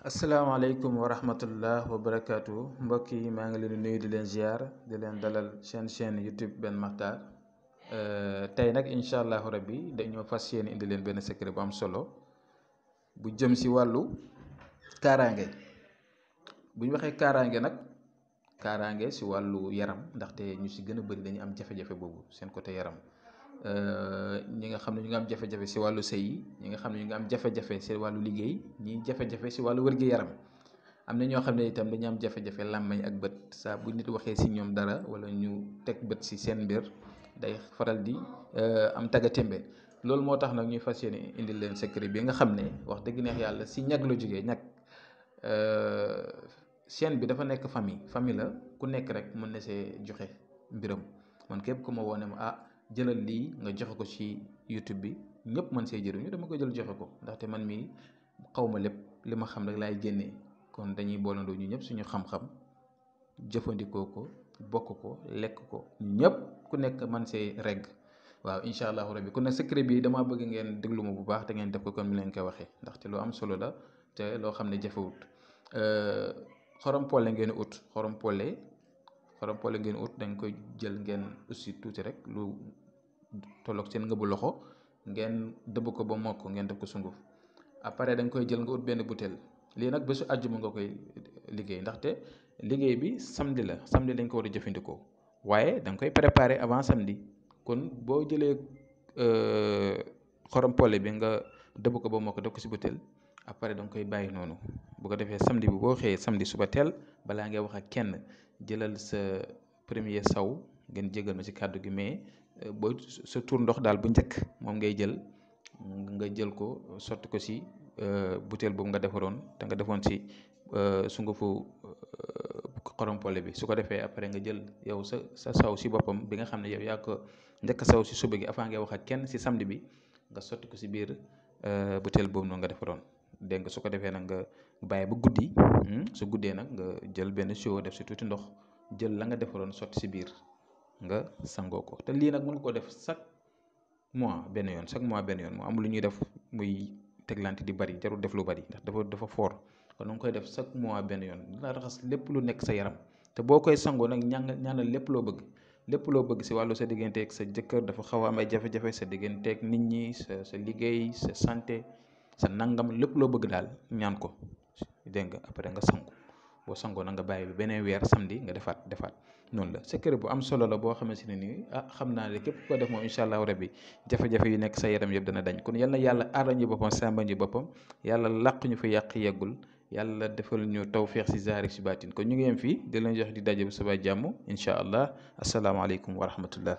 asalaamaaleykum wa rahmatullah wa barakaatu mbokk yi maa ngi leen di nuyu di leen ziar di leen dalal chaîne YouTube Ben Makhtar tey nag incha allahu rabbi dañoo fas yéene indi leen benn secret bu am solo bu jëm si wàllu kaaraange. bu ñu waxee kaaraange nag kaaraange si wàllu yaram ndaxte ñu si gën a bëri dañu am jafe-jafe boobu seen côté yaram. ñi nga xam ne ñu ngi am jafe-jafe si wàllu sëy yi ñi nga xam ne ñu ngi am jafe-jafe si wàllu liggéey ñi jafe-jafe si wàllu wér-gi-yaram am na ñoo xam ne itam dañu am jafe-jafe làmmañ ak bët saa bu nit waxee si ñoom dara wala ñu teg bët si seen mbir day faral di am tagatémbe. loolu moo tax nag ñuy fas yéene indil leen secret bi nga xam ne wax dëgg neex yàlla si ñag la jógee ñag. chaîne bi dafa nekk famille la ku nekk rek mën na see joxe mbiram man képp ku ma woone ma jëlal lii nga joxe ko ci YouTube bi ñëpp mën see jëriñu dama ko jël joxe ko ndaxte man mii xaw ma lépp li ma xam rek laay génnee kon dañuy boolandoo ñu ñëpp suñu xam-xam jëfandikoo ko bokk ko lekk ko ñu ñëpp ku nekk mën see regg waaw incha allahu rabbi kon nag secret bi dama bëgg ngeen déglu ma bu baax te ngeen def ko comme ni leen koy waxee ndaxte lu am solo la te loo xam ne jafewut. xorom polle ngeen ut xorom polle ngeen ut dañ koy jël ngeen aussi tuuti rek lu tolloog seen ngëbu loxo ngeen dëbb ko ba mokk ngeen def ko sunguf après da nga koy jël nga ut benn butéel lii nag bésu àjjuma nga koy liggéey ndaxte liggéey bi samedi lañ ko war a jëfandikoo waaye da nga koy préparer avant samedi kon boo jëlee xorom polle bi nga dëbb ko ba mokk def ko si butéel après da nga koy bàyyi noonu bu ko defee samedi bi boo xëyee samedi suba teel balaa ngay wax ak kenn jëlal sa premier saw ngeen jégal ma ci kàddu gi mais boo sa tur ndox daal bu njëkk moom ngay jël nga jël ko sotti ko ci butéel boobu nga defaroon te nga defoon ci sungufu xorompole bi su ko defee après nga jël yow sa saw ci boppam bi nga xam ne yow yaa ko njëkk saw ci suba gi avant ngay wax ak kenn ci samedi bi nga sotti ko ci biir butéel boobu noonu nga defaroon dégg nga su ko defee nag nga bàyyi ba guddi su guddee nag nga jël benn siwo def ci tuuti ndox jël la nga defaroon sotti ci biir nga sangoo ko te lii nag mën nga ko def chaque mois benn yoon mu amul lu ñuy def muy teglante di bari jarul def lu bari ndax dafa fort kon da nga koy def chaque mois benn yoon dina raxas lépp lu nekk sa yaram te boo koy sangoo nag ñaanal lépp loo bëgg si wàllu sa digganteeg sa jëkkër dafa xaw a am ay jafe-jafe sa digganteeg nit ñi sa liggéey sa santé sa nangam lépp loo bëgg daal ñaan ko dégg nga après nga sangu boo sangoo nag nga bàyyi bi beneen weer samedi nga defaat noonu la secret bu am solo la boo xamante ne nii xam naa ne képp ko def moom incha allahu rabbi jafe-jafe yu nekk sa yaram yëpp dana dañ kon yal na yàlla aar ñu boppam sàmba ñu boppam yàlla làq ñu fa yàq yeggul yàlla defal ñu tawféex si zaari si baatin kon ñu ngi yem fii di leen jox di daje bu subaa jàmm incha allah asalaamaaleykum wa rahmatullah